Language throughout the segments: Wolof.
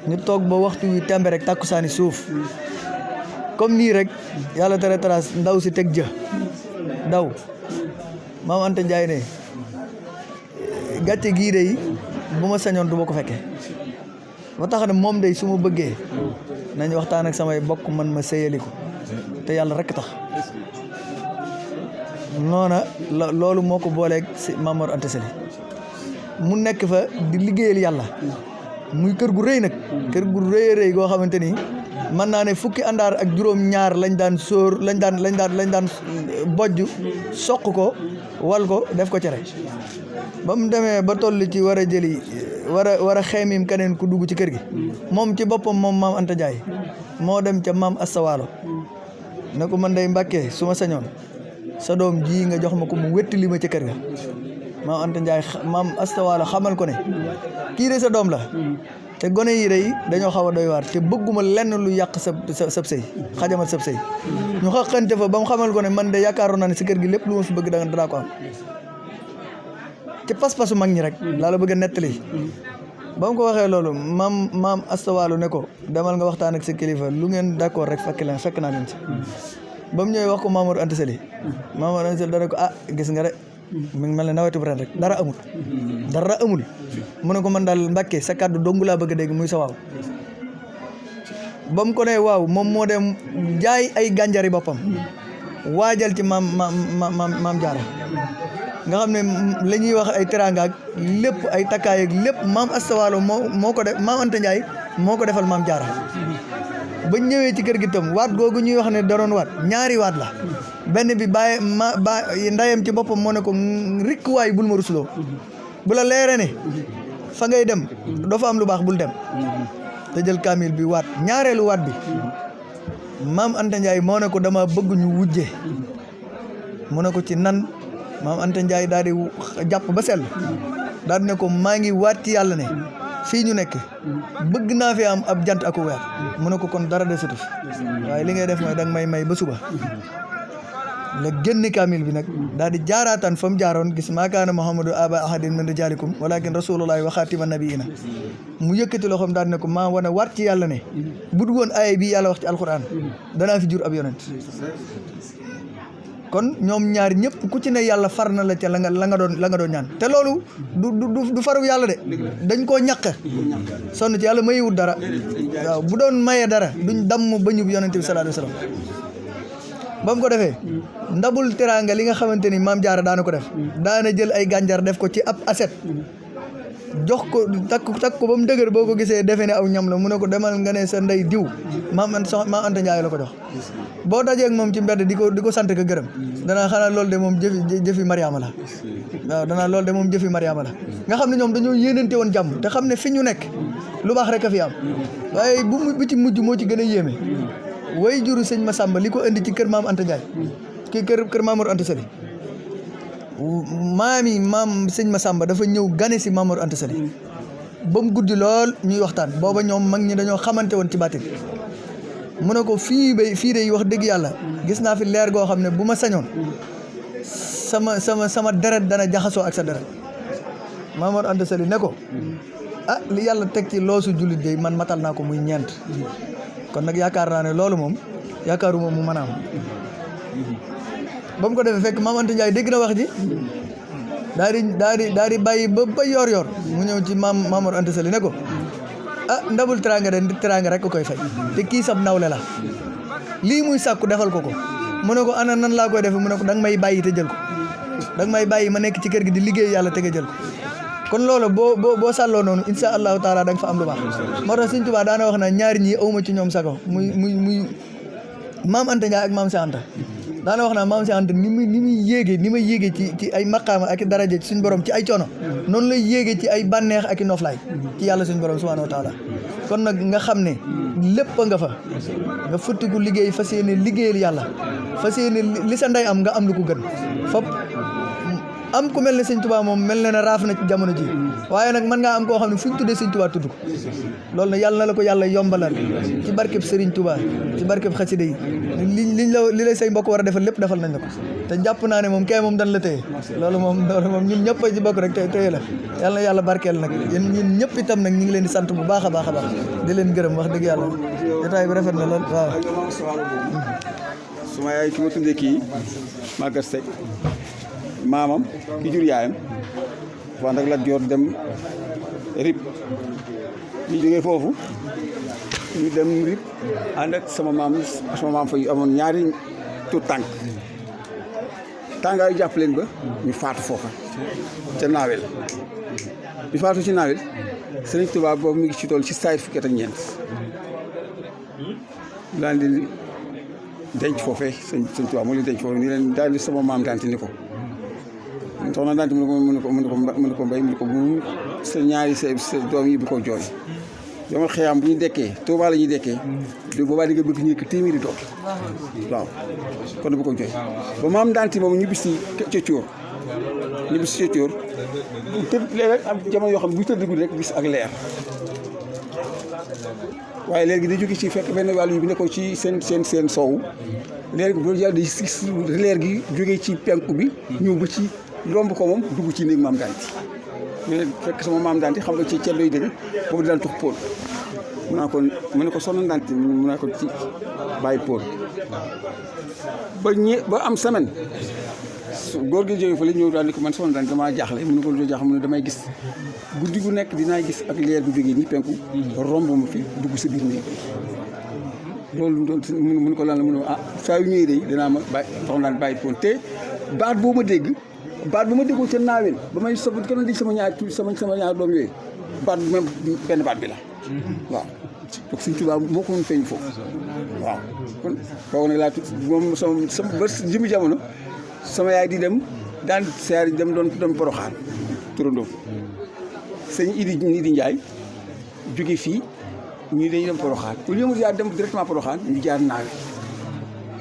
ñu toog ba waxtu wi tembe rek tàkkusaani suuf comme nii rek yàlla tere taraas ndaw si teg jë daw maam Anta Ndiaye ne gàcce gii day bu ma sañoon du ma ko fekke ba tax ne moom day su ma bëggee nañ waxtaan ak samay bokk man ma sëyali ko te yàlla rek tax noona loolu moo ko booleeg si Maam Mor Anta Sali mu nekk fa di liggéeyal yàlla muy kër gu rëy nag kër gu rëy goo xamante ni mën naa ne fukki àndaar ak juróom-ñaar lañ daan sóor lañ daan bojj soq ko wal ko def ko cere ba mu demee ba toll ci war a jëli war a xeymim keneen ku dugg ci kër gi moom ci boppam moom maam Anta Ndiaye moo dem ca maam Asta Waalo ne ko man day Mbàkke su ma sañoon sa doom ji nga jox ma ko mu wetti li ma ca kër ga maam Anta Ndiaye maam Asta Waalo xamal ko ne kii de sa doom la te gone yi day dañoo xaw a doy waar te bëgguma lenn lu yàq sab sëy xajamal sab sëy ñu xaqante fa ba mu xamal ko ne man de yaakaaroon naa ne si kër gi lépp lu ma fi bëgg danaa ko am ci pas-pasu mag ñi rek laa la bëgg a nettali ba mu ko waxee loolu maam Asta Waalo ne ko demal nga waxtaan ak sa kilifa lu ngeen d'accord rek fekk naa leen ci ba mu ñëwee wax ko Maam Mor Anta Sali Maam Mor Anta Sali dana ko gis nga de mi ngi mel ne nawetu ren rek dara amul mu ne ko man daal Mbàkke sa kàddu dong laa bëgg a dégg muy sa waaw ba mu ko ne waaw moom moo dem jaay ay gànjari boppam waajal ci maam Jaara nga xam ne la ñuy wax ay teraanga ak lépp ay takkaay ak lépp maam Asta Waalo moo ko def maam Anta Ndiaye moo ko defal maam Jaara ba ñëwee ci kër gi tam waat googu ñuy wax ne da doon waat ñaari waat la benn bi ndayam ci boppam moo ne ko rikk waay bul ma rusloo bu la leere ne fa ngay dem doo fa am lu baax bul dem te jël kaamil bi waat ñaareelu waat bi maam Anta Ndiaye moo ne ko dama bëgg ñu wujje mu ne ko ci nan maam Anta Ndiaye daal di jàpp ba sell daal di ne ko maa ngi waat ci yàlla ne fii ñu nekk bëgg naa fi am ab jant ak weer mu ne ko kon dara desatu fi waaye li ngay def mooy danga may ba suba la génn kaamil bi nag daal di jaaraataan fa mu jaaroon gis maa kaana Muhammadu aba ahadin min rijaalikum walakin rasulullahi wa xaatima nabiina mu yëkkati loxoom daal di ne ko maa wane waat ci yàlla ne bu dul woon aaya bi yàlla wax ci alquran danaa fi jur ab yonent kon ñoom ñaar ñëpp ku ci ne yàlla far na la ca la nga doon ñaan te loolu du faru yàlla de dañ koo ñàkk sonn ci yàlla mayiwut dara waaw bu doon maye dara duñ damm bañub yonente bi sallallahu alayhi wasallam ba mu ko defee ndabul teraanga li nga xamante ni maam Jaara daana ko def daana jël ay gànjar def ko ci ab aset jox ko takk ko ba mu dëgër boo ko gisee defe ne aw ñam la mu ne ko demal nga ne sa ndey diw maam Anta Ndiaye la ko jox boo dajee ak moom ci mbedd di ko sant ko gërëm danaa xanaa loolu de moom jëfi Mariama la waaw danaa loolu de moom jëfi Mariama la nga xam ne ñoom dañoo yéenante woon jàmm te xam ne fi ñu nekk lu baax rek a fi am waaye bu ci mujj moo ci gën a yéeme way juru sëñ Masamba li ko indi ci kër maam Anta Ndiaye kii kër Maam Mor Anta Sali maam sëñ Masamba dafa ñëw gane si Maam Mor Anta Sali ba mu guddi lool ñuy waxtaan booba ñoom mag ñi dañoo xamante woon ci baatin mu ne ko fii de wax dëgg yàlla gis naa fi leer goo xam ne bu ma sañoon sama deret dana jaxasoo ak sa deret Maam Mor Anta Sali ne ko li yàlla teg ci loosu jullit de man matal naa ko muy ñeent kon nag yaakaar naa ne loolu moom yaakaaruma mu mën a am ba mu ko defee fekk maam Anta Ndiaye dégg na wax ji daal di bàyyi ba yor mu ñëw ci Maam Mor Anta Sali ne ko ndabul teraanga de teraanga rek ko koy fay te kii sab nawle la lii muy sàkku defal ko mu ne ko ana nan laa koy defee mu ne ko danga may bàyyi te jël ko danga may bàyyi ma nekk ci kër gi di liggéey yàlla te nga jël ko kon loolu boo sàlloo noonu insha allahu taala da nga fa am lu baax moo tax Sëñ Tuubaa daana wax na ñaari ñii awma ci ñoom sago muy maam Anta Ndiaye ak maam Cheikh Anta daana wax naa maam Cheikh Anta ni muy yéegee ci ay maqaama ak daraja ci suñ borom ci ay coono noonu lay yéegee ci ay bànneex ak i noflaay ci yàlla suñ borom subhanahu wa taala kon nag nga xam ne lépp nga fa nga futtiku liggéey fas yéene liggéeyal yàlla fas yéene li sa ndey am nga am lu ko gën fop am ku mel ne sëñ Tuubaa moom mel na ne raaf na ci jamono ji waaye nag mën ngaa am koo xam ne fu ñu tuddee sëñ Tuubaa tudd ko loolu nag yàlla na la ko yàlla yombalal ci barkeb sëriñ Tuubaa ci barkeb xasida yi li lay say mbokk war a defal lépp defal nañ la ko te jàpp naa ne moom kay moom dan la téye loolu moom ñun ñëpp ci bokk rek téye la yàlla na yàlla barkeel nag yéen ñun ñëpp itam nag ñu ngi leen di sant bu baax a baax a baax di leen gërëm wax dëgg yàlla jotaay bi rafet na lool waaw suma yaay ki ma tuddee kii Maguette Seck maamam ki jur yaayam wax nag la joor dem rib ñu jógee foofu ñu dem rib ànd ak sama maam fa amoon ñaari tuut tàngaayu jàpp leen ba ñu faatu foofa ca naawel ñu faatu ci naawel Sëriñ Tuubaa boobu mi ngi ci tool ci saayit fukki at ak ñeent daan di denc foofee sëñ Tuubaa moo leen denc foofee ni leen daal di sama maam daanti ni ko soxna daanti mu ne ko mbay mu ne ko bu sa ñaari sa doom yi bu ko jooy yomal xëyaam bu ñu dekkee Tuubaa la ñuy dekkee du boobaa di nga bëgg ñu ko téeméeri doom waaw kon bu ko jooy ba maam daanti moom ñu bis si ca Cóor ñu bis si ca Cóor tëdd léeg-léeg am jamono yoo xam ne bu tëdd guddi rek gis ak leer waaye léegi di jóge ci fekk benn wàllu bi nekkoon ci seen soow leer gi bu yàlla di gis leer gi jógee ci penku bi ñëw ba ci romb ko moom dugg ci néeg maam daanti mais fekk sama maam daanti xam nga ci ceddo yi dëgg boobu daan tux póol mu ne ko soxna daanti mu ne ko ci bàyyi póol ba am semaine góor gi jógee fa la ñëw daal di ko man soxna daanti damaa jaaxle mu ne ko doo jaaxle mu ne damay gis guddi gu nekk dinaa gis ak leer gu jógee nii penku romb ma fi dugg sa biir néeg loolu mu ne ko lan la mu ne saa yu ñëwee day dinaa ma bàyyi soxna daan bàyyi póol te baat boo ma déggoo ca naawel ba may gën a dig sama ñaar doom yooyu baat bi même benn baat bi la waaw donc Sëñ Tuubaa moo ko mën feeñ foofu waaw kon kooku nag laa moom sama ba jëmi jamono sama yaay di dem daan seer dem doon Poroxaan turandoo sëñ Idi Njaay jóge fii ñu dañuy dem Poroxaan au lieu mu jaar dem directement Poroxaan ñu jaar naawe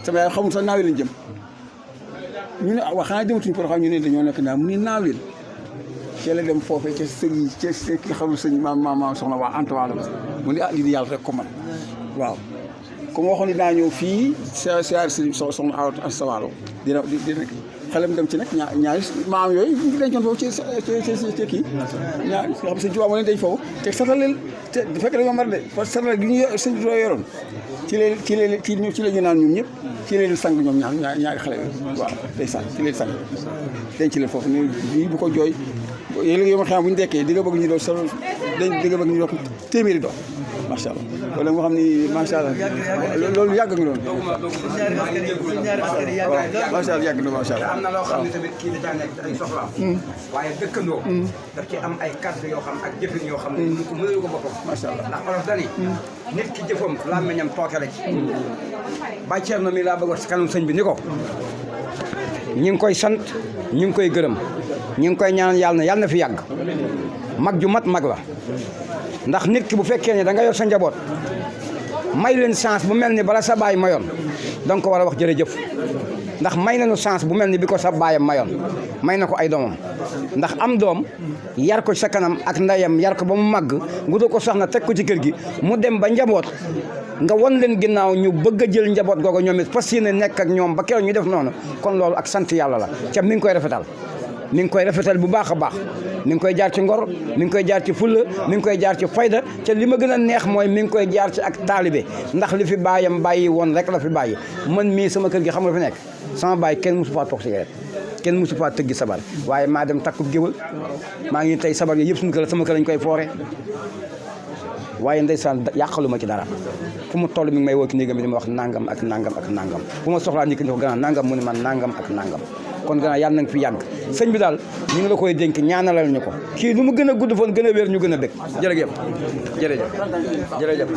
sama yaay xamul sax naawe lañ jëm ñu ne wax xanaa dematuñ Poroxaan ñu ne dañoo nekk naa mu ne naawel ci la dem foofee ca sëriñ ca ki xamul sëñ maam soxna waa Antoine la mu ne lii di yàlla rek ko man waaw comme waxoon ni daa ñëw fii siyaar sëñ soxna Asta Waalo dina xelam dem ci nag ñaari maam yooyu ñu ngi dencoon foofu ci kii ñaar nga xam sëñ Tuubaa moo leen denc foofu te sataleel te du fekk dañoo mar de parce que satal gi ñu sëñ Tuubaa yoroon ci la ñu naan ñun ñëpp ci leen sang ñoom ñaari xale yooyu waaw day sang ci leen sang denc leen foofu ni bu ko jooy léegi yow ma xam bu ñu dekkee di nga bëgg ñu doon solo di nga bëgg ñu doon téeméeri doom macha allah wala nga xam ni macha allah loolu yàgg nga doon macha allah yàgg na macha allah. am na loo xam ne tamit kii da nekk ay soxlaam. waaye dëkkandoo. daf ci am ay kàddu yoo xam ak jëfin yoo xam ne ñu ko mënul ko boppam. macha allah ndax olof dani nit ki jëfam làmmiñam tooke la ci. Baye Thierno mi laa bëgg wax si kanam sëñ bi ni ko ñi ngi koy sant ñu ngi koy gërëm ñu ngi koy ñaan yàlla na fi yàgg mag ju mat mag la ndax nit ki bu fekkee ne da nga yor sa njaboot may leen chance bu mel ni bala sa baay mayoon da nga ko war a wax jërëjëf ndax may nañu chance bu mel ni bi ko sa baayam mayoon may na ko ay doomam ndax am doom yar ko sa kanam ak ndeyam yar ko ba mu màgg ngudo ko soxna teg ko ci kër gi mu dem ba njaboot nga won leen ginnaaw ñu bëgg a jël njaboot googu ñoom it fas yéene nekk ak ñoom ba keroog ñu def noonu kon loolu ak sant yàlla la ca mi ngi koy rafetal mi ngi koy rafetal bu baax a baax mi ngi koy jaar ci ngor mi ngi koy jaar ci fulla mi ngi koy jaar ci fayda ca li ma gën a neex mooy mi ngi koy jaar ci ak taalibe ndax li fi baayam bàyyi woon rek la fi bàyyi man mii sama kër gi xam nga fi nekk sama baay kenn mosu faa toog cigarette kenn mosu faa tëggi sabar waaye maa dem takkub géwal maa ngi tey sabar yi yëpp suñu kër sama kër lañ koy foore waaye ndeysaan yàqaluma ci dara fu mu toll mi ngi may woo ci néegam bi di ma wax nangam ak nangam ak nangam fu ma soxlaa nit ki ko gannaaw nangam mu ne man nangam ak nangam kon gannaaw yàlla na nga fi yàgg sëñ bi daal ñu ngi la koy dénk ñaanalal ñu ko kii lu mu gën a gudd fan gën a wér ñu gën a bëgg jërëjëf jërëjëf jërëjëf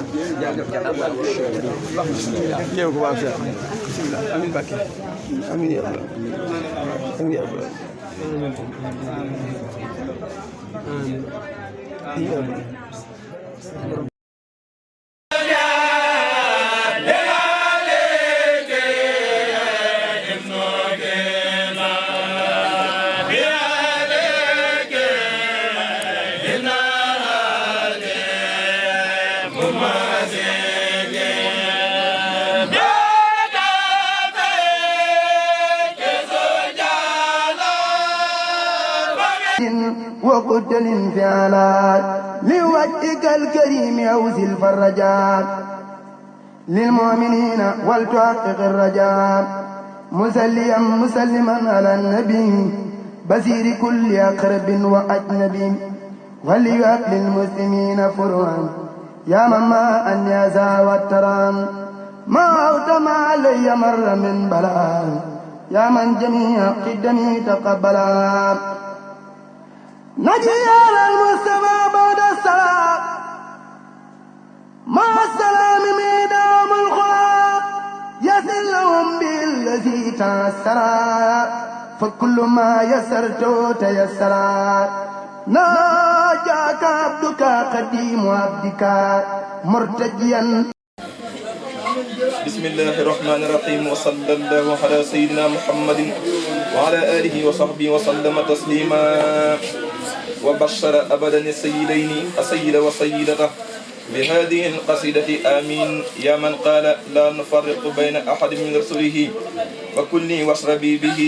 ñëw ko baax amiin Bakki amiin ya Allah amiin ya Allah Yeah. وقلت الانفعالات لوجهك الكريم أوزي الفرجات للمؤمنين ولتحقق الرجاء مسليا مسلما على النبي بصير كل أقرب وأجنبي وليهب للمسلمين فرعا يا من ما أن يزا والترام ما أوت ما علي مر من بلاء يا من جميع قدمي تقبلا نجي على المصطفى بعد السلام مع السلام ميدام الخلا يسر لهم بالذي تيسرا فكل ما يسرت تيسرا ناجاك عبدك قديم عبدك مرتجيا. بسم الله الرحمن الرحيم وصلى الله على سيدنا محمد وعلى آله وصحبه وسلم تسليما وبشر أبدا السيدين السيد وسيدته بهذه القصيدة آمين يا من قال لا نفرق بين أحد من رسله وكلي واشربي به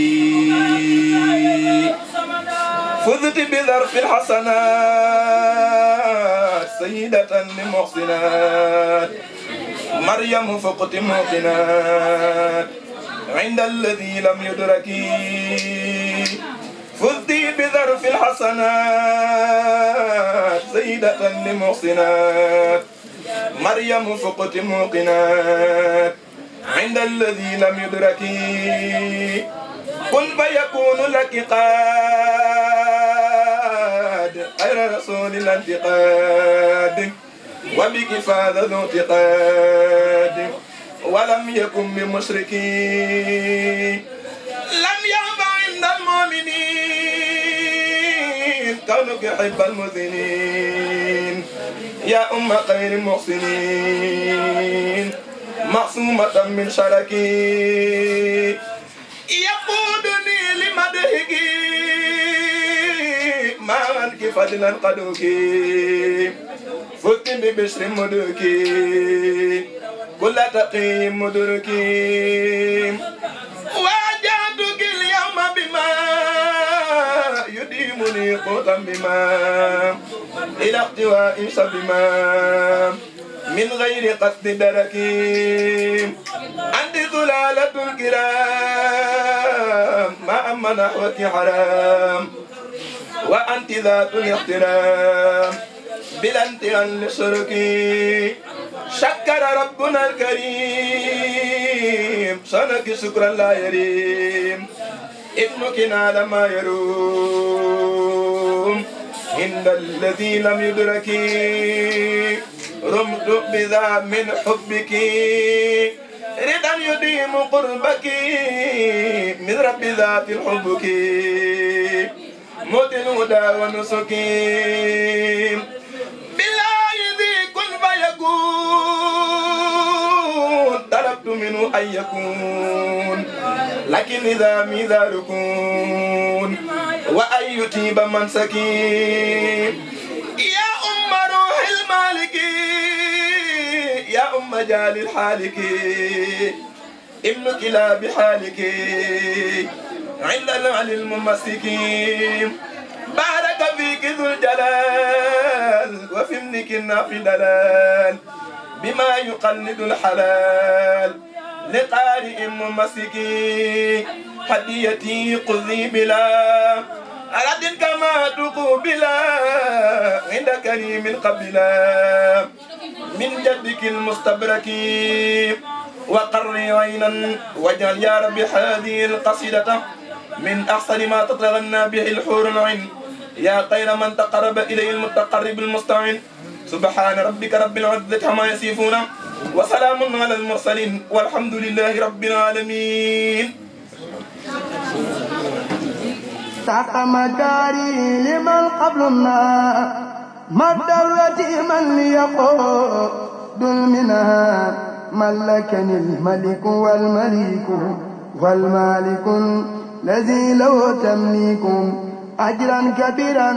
فزت بظرف الحسنات سيدة لمحسنات مريم فقط موقنات عند الذي لم يدرك فزت بظرف الحسنات سيدة لمحسنات مريم فقط موقنات عند الذي لم يدرك كن فيكون لك قاد غير رسول الانتقاد وبك فاز ذو اعتقاد ولم يكن بمشركين لم ينفع عند المؤمنين كونك حب المذنبين يا أم خير المحسنين معصومة من شركي يقودني لمدحك ما عنك فضلا قدوك فت ببشر مدوك كل تقي مدرك واجهتك اليوم بما يديمني قوتا بما إلى احتواء بما من غير قصد دركي أنت ظلالة الكرام ما أما نحوك حرام وأنت ذات الاحترام بلا انتهاء لشركي شكر ربنا الكريم شنك شكرا لا يريم ابنك نال ما يروم عند الذي لم يدرك رمت بذا من حبك رضا يديم قربك من رب ذات الحبك موت الهدى ونسك بالله ذي كن فيكون طلبت منه أن يكون لكن إذا ماذا ركون وأن يتيب من سكين يا أم روح المالك يا أم جال الحالك ابنك لا بحالك عند العلي الممسك بارك فيك ذو الجلال وفي ابنك النافي دلال بما يقلد الحلال لقارئ ممسك هديتي قذي بلا أرد كما تقبلا عند كريم قبلا من جدك المستبرك وقري عينا واجعل يا رب هذه القصيدة من أحسن ما تتغنى به الحور العين يا خير من تقرب إليه المتقرب المستعين سبحان ربك رب العزة عما يصفون وسلام على المرسلين والحمد لله رب العالمين. ساق مداري لمن قبلنا مدرتي من ليقود المنها ملكني الملك والمليك والمالك الذي له تمليك أجرا كبيرا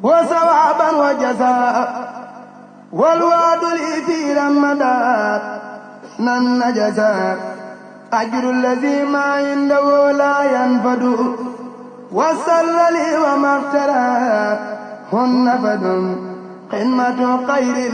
وثوابا وجزاء والوعد لي في رمضان نجزات أجر الذي ما عنده لا ينفد وصل لي وما اخترت هن فد قمة خير